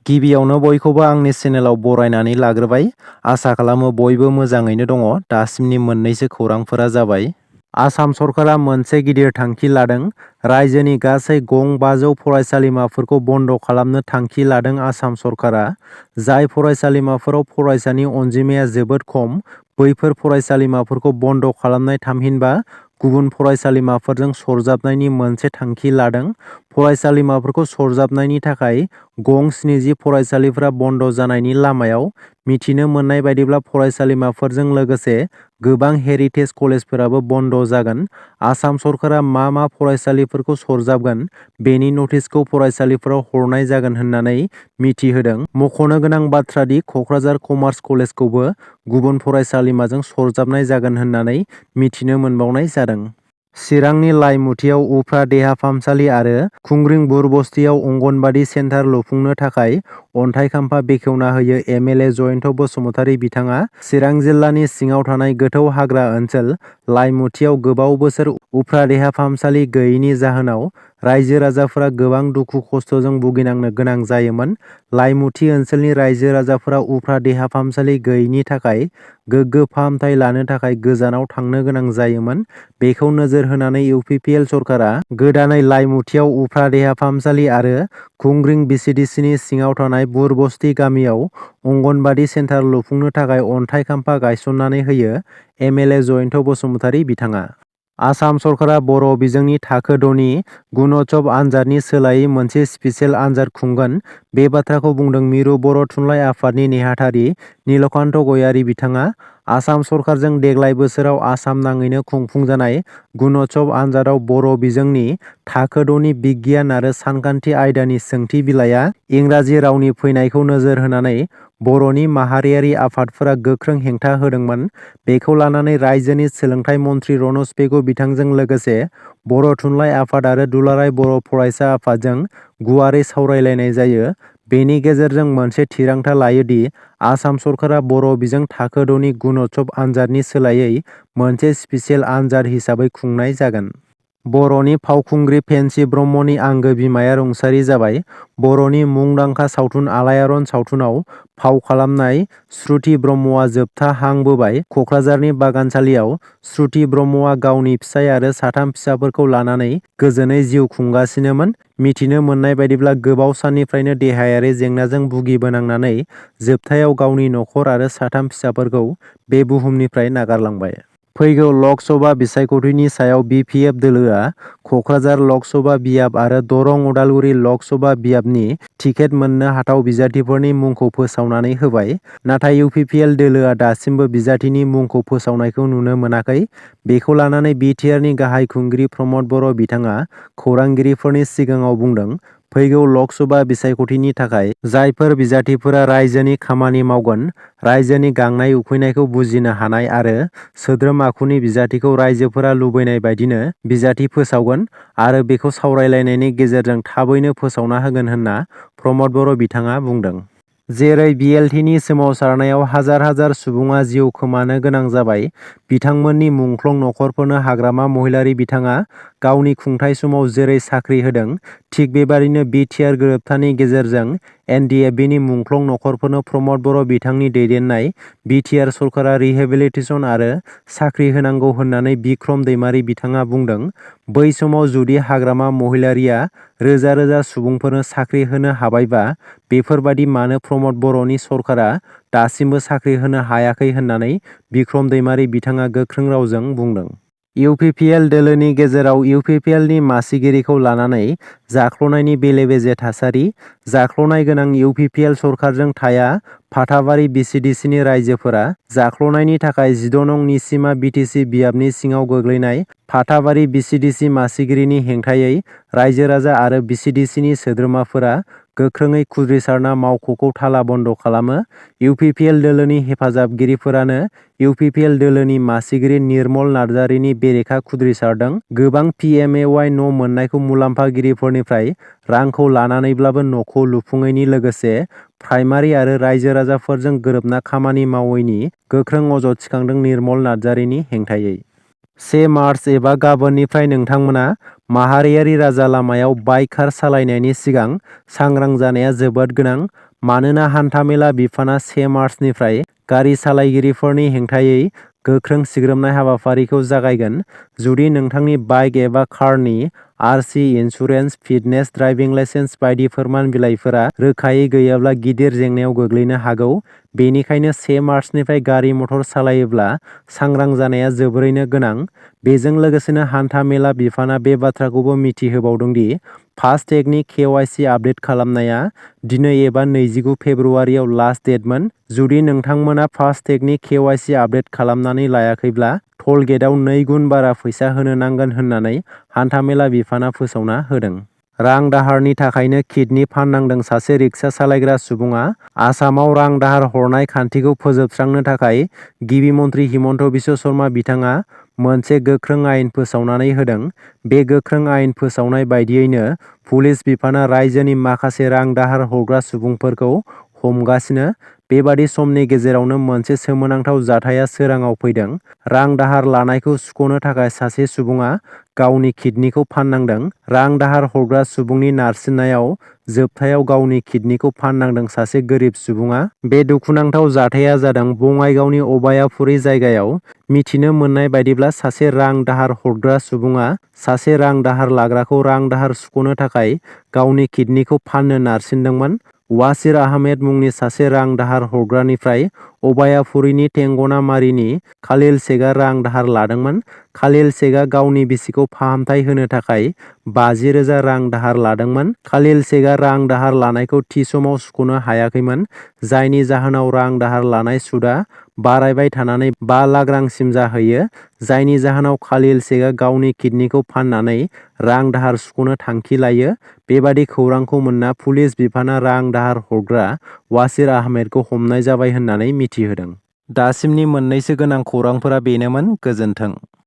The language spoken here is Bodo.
गिबियावनो बयखौबो आंनि चेनेलाव बरायनानै लाग्रोबाय। आसा खालामो बयबो मोजाङैनो दङ। दासिमनि मोननैसो खौरांफोरा जाबाय। आसाम सरकारा मोनसे गिदिर थांखि लादों। रायजोनि गासै गं 500 फरायसालिमाफोरखौ बन्द खालामनो थांखि लादों आसाम सरकारा। जाय फरायसालिमाफोराव फरायसानि अनजिमाया जोबोद खम, बैफोर फरायसालिमाफोरखौ बन्द खालामनाय थामहिनबा गुबुन फरायसालिमाफोरजों सरजाबनायनि मोनसे थांखि लादों। फरायसालिमाफोरखौ सरजाबनायनि थाखाय गं 70 फरायसालिफोरा बन्द जानायनि लामायाव। मिथिनो मोननाय बायदिब्ला फरायसालिमाफोरजों लोगोसे गोबां हेरिटेज कलेजफोराबो बन्द जागोन। आसाम सरकारा मा फरायसालिफोरखौ सरजाबगोन बेनि नटिसखौ फरायसालिफोराव हरनाय जागोन होननानै मिथिहोदों। मख'नो गोनां बाथ्रादि कक्राझार कमार्स कलेजखौबो गुबुन फरायसालिमाजों सरजाबनाय जागोन होननानै मिथिनो मोनबावनाय जादों। चिरांनि लाइमुथियाव उफ्रा देहा फाहामसालि आरो खुंग्रिं बुरबस्तियाव अंगनबादि सेन्टार लुफुंनो थाखाय अन्थाइ खाम्फा बेखेवना होयो एमएलए जयन्त बसुमतारी बिथाङा। चिरां जिल्लानि सिङाव थानाय गोथौ हाग्रा ओनसोल लाइमुथियाव गोबाव बोसोर उफ्रा देहा फाहामसालि गैयैनि जाहोनाव रायजो राजाफोरा गोबां दुखु खस्थजों भुगिनांनो गोनां जायोमोन। लाइमुथि ओनसोलनि रायजो राजाफोरा उफ्रा देहा फाहामसालि गैयैनि थाखाय गोग्गो फाहामथाय लानो थाखाय गोजानाव थांनो गोनां जायोमोन। बेखौ नोजोर होनानै इउपिपिएल सरकारा गोदानै लाइमुथियाव उफ्रा देहा फाहामसालि आरो खुंग्रिं बिसिडिसिनि सिङाव थानाय बुरबस्ति गामियाव अंगनबादि सेन्टार लुफुंनो थाखाय अन्थाइ खाम्फा गायसननानै होयो एमएलए जयन्त बसुमतारी बिथाङा। आसाम सरकारा बर' बिजोंनि थाखो 6 नि गुणोत्सव आनजादनि सोलायै मोनसे स्पेसियेल आनजाद खुंगोन। बे बाथ्राखौ बुंदों मिरु बर' थुनलाइ आफादनि नेहाथारि नीलकान्त गयारी बिथाङा। आसाम सरकारजों देग्लाय बोसोराव आसाम नाङैनो खुंफुंजानाय गुणोत्सव आनजादाव बर' बिजोंनि थाखो 6 नि बिगियान आरो सानखान्थि आयदानि सोंथि बिलाइया इंराजि रावनि फैनायखौ नोजोर होनानै बर'नि माहारियारि आफादफोरा गोख्रों हेंथा होदोंमोन। बेखौ लानानै रायजोनि सोलोंथाइ मन्थ्रि रनज पेगु बिथांजों लोगोसे बर' थुनलाइ आफाद आरो दुलाराय बर' फरायसा आफादजों गुवारै सावरायलायनाय जायो। बेनि गेजेरजों मोनसे थिरांथा लायोदि आसाम सरकारा बर' बिजों थाखो 6 नि गुणोत्सव आनजादनि सोलायै मोनसे स्पेसियेल आनजाद हिसाबै खुंनाय जागोन। बर'नि फावखुंग्रि फेन्सि ब्रह्मनि आंगो बिमाया रुंसारि जाबाय। बर'नि मुंदांखा सावथुन आलायारन सावथुनाव फाव खालामनाय श्रुति ब्रह्मआ जोबथा हां बोबाय। कक्राझारनि बागानसालियाव श्रुति ब्रह्मआ गावनि फिसाय आरो 3 फिसाफोरखौ लानानै गोजोनै जिउ खुंगासिनोमोन। मिथिनो मोननाय बायदिब्ला गोबाव साननिफ्रायनो देहायारि जेंनाजों भुगिबोनांनानै जोबथायाव गावनि नखर आरो 3 फिसाफोरखौ बे बुहुमनिफ्राय नागारलांबाय। फैगौ लकसभा बिसायख'थिनि सायाव बिपिएफ दोलोआ कक्राझार लकसभा बियाब आरो दरं उदालगुरि लकसभा बियाबनि टिकेट मोननो हाथाव बिजाथिफोरनि मुंखौ फोसावनानै होबाय। नाथाय इउपिपिएल दोलोआ दासिमबो बिजाथिनि मुंखौ फोसावनायखौ नुनो मोनाखै। बेखौ लानानै बिटिआरनि गाहाय खुंगिरि प्रमद बर' बिथाङा खौरांगिरिफोरनि सिगाङाव बुंदों, फैगौ लकसभा बिसायख'थिनि थाखाय जायफोर बिजाथिफोरा रायजोनि खामानि मावगोन, रायजोनि गांनाय उखैनायखौ बुजिनो हानाय आरो सोद्रोम आखुनि बिजाथिखौ रायजोफोरा लुबैनाय बायदिनो बिजाथि फोसावगोन आरो बेखौ सावरायलायनायनि गेजेरजों थाबैनो फोसावना होगोन होनना प्रमद बर' बिथाङा बुंदों। जेरै बिएलटिनि सोमावसारनायाव हाजार हाजार सुबुङा जिउ खोमानो गोनां जाबाय, बिथांमोननि मुंख्लं नखरफोरनो हाग्रामा महिलारि बिथाङा गावनि खुंथाइ समाव जेरै साख्रि होदों, थिग बेबादिनो बिटिआर गोरोबथानि गेजेरजों एनडिएफबिनि मुंख्लं नखरफोरनो प्रमद बर' बिथांनि दैदेननाय बिटिआर सरकारा रिहेबिलिटेसन आरो साख्रि होनांगौ होननानै बिक्रम दैमारि बिथाङा बुंदों। बै समाव जुदि हाग्रामा महिलारिया रोजा रोजा सुबुंफोरनो साख्रि होनो हाबायबा बेफोरबादि मानो प्रमद बर'नि सरकारा दासिमबो साख्रि होनो हायाखै होननानै बिक्रम दैमारि बिथाङा गोख्रों रावजों बुंदों। इउपिपिएल दोलोनि गेजेराव इउपिपिएलनि मासिगिरिखौ लानानै जाख्ल'नायनि बेले-बेजे थासारि। जाख्ल'नाय गोनां इउपिपिएल सरकारजों थाया फाथाबारि बिसिडिसिनि रायजोफोरा। जाख्ल'नायनि थाखाय 16 नं निसिमा बिटिसि बियाबनि सिङाव गोग्लैनाय फाथाबारि बिसिडिसि मासिगिरिनि हेंथायै रायजो-राजा आरो बिसिडिसिनि सोद्रोमाफोरा गोख्रोङै खुद्रिसारना मावख'खौ ताला बन्द' खालामो। इउपिपिएल दोलोनि हेफाजाबगिरिफोरानो इउपिपिएल दोलोनि मासिगिरि निर्मल नार्जारिनि बेरेखा खुद्रिसारदों। गोबां पिएमएवाइ न' मोननायखौ मुलाम्फागिरिफोरनिफ्राय रांखौ लानानैब्लाबो न'खौ लुफुङैनि लोगोसे प्राइमारि आरो रायजो-राजाफोरजों गोरोबना खामानि मावैनि गोख्रों अजद थिखांदों निर्मल नार्जारिनि हेंथायै। 1 मार्च एबा गाबोननिफ्राय नोंथांमोना माहारियारि राजा लामायाव बाइक कार सालायनायनि सिगां सांग्रां जानाया जोबोद गोनां, मानोना हान्थामेला बिफाना 1 मार्चनिफ्राय गारि सालायगिरिफोरनि हेंथायै गोख्रों सिग्रोमनाय हाबाफारिखौ जागायगोन। जुदि नोंथांनि बाइक एबा कारनि आरसि, इन्सुरेन्स, फिटनेस, ड्राइभिं लाइसेन्स बायदि फोरमान बिलाइफोरा रोखायै गैयाब्ला गिदिर जेंनायाव गोग्लैनो हागौ। बेनिखायनो 1 मार्चनिफ्राय गारि मटर सालायोब्ला सांग्रां जानाया जोबोरैनो गोनां। बेजों लोगोसेनो हान्था मेला बिफाना बे बाथ्राखौबो मिथिहोबावदों दि फास्टेगनि केवाइसि आपडेट खालामनाया दिनै एबा 29 फेब्रुआरियाव लास्ट डेटमोन। जुदि नोंथांमोना फास्टेगनि केवाइसि आपडेट खालामनानै लायाखैब्ला टल गेटआव 2 गुन बारा फैसा होनो नांगोन होननानै हान्थामेला बिफाना फोसावना होदों। रां दाहारनि थाखायनो किडनि फाननांदों सासे रिक्सा सालायग्रा सुबुङा आसामाव रां दाहार हरनाय खान्थिखौ फोजोबस्रांनो थाखाय गिबि मन्थ्रि हिमन्त बिश्व शर्मा बिथाङा मोनसे गोख्रों आयेन फोसावनानै होदों। बे गोख्रों आयेन फोसावनाय बायदियैनो पुलिस बिफाना रायजोनि माखासे रां दाहार हरग्रा सुबुंफोरखौ हमगासिनो। बेबादि समनि गेजेरावनो मोनसे सोमोनांथाव जाथाया सोराङाव फैदों। रां दाहार लानायखौ सुख'नो थाखाय सासे सुबुङा गावनि किडनिखौ फाननांदों। रां दाहार हरग्रा सुबुंनि नारसिननायाव जोबथायाव गावनि किडनिखौ फाननांदों सासे गोरिब सुबुङा। बे दुखुनांथाव जाथाया जादों बङाइगावनि अबायापुरी जायगायाव। मिथिनो मोननाय बायदिब्ला सासे रां दाहार हरग्रा सुबुङा सासे रां दाहार लाग्राखौ रां दाहार सुख'नो थाखाय गावनि किडनिखौ फाननो नारसिनदोंमोन। वासिर आहमेद मुंनि सासे रां दाहार हरग्रानिफ्राय अबायापुरीनि टेंगनामारीनि खालिल शेखआ रां दाहार लादोंमोन। खालिल शेखआ गावनि बिसिखौ फाहामथाय होनो थाखाय 50,000 रां दाहार लादोंमोन। खालिल शेखआ रां दाहार लानायखौ थि समाव सुख'नो हायाखैमोन, जायनि जाहोनाव रां दाहार लानाय सुदआ बारायबाय थानानै 5 लाख रांसिम जाहैयो, जायनि जाहोनाव खालिल शेखआ गावनि किडनिखौ फाननानै रां दाहार सुख'नो थांखि लायो। बेबादि खौरांखौ मोनना पुलिस बिफाना रां दाहार हरग्रा वासिर आहमेदखौ हमनाय जाबाय होननानै मिथिहोदों। दासिमनि मोननैसो गोनां खौरांफोरा बेनोमोन। गोजोन्थों।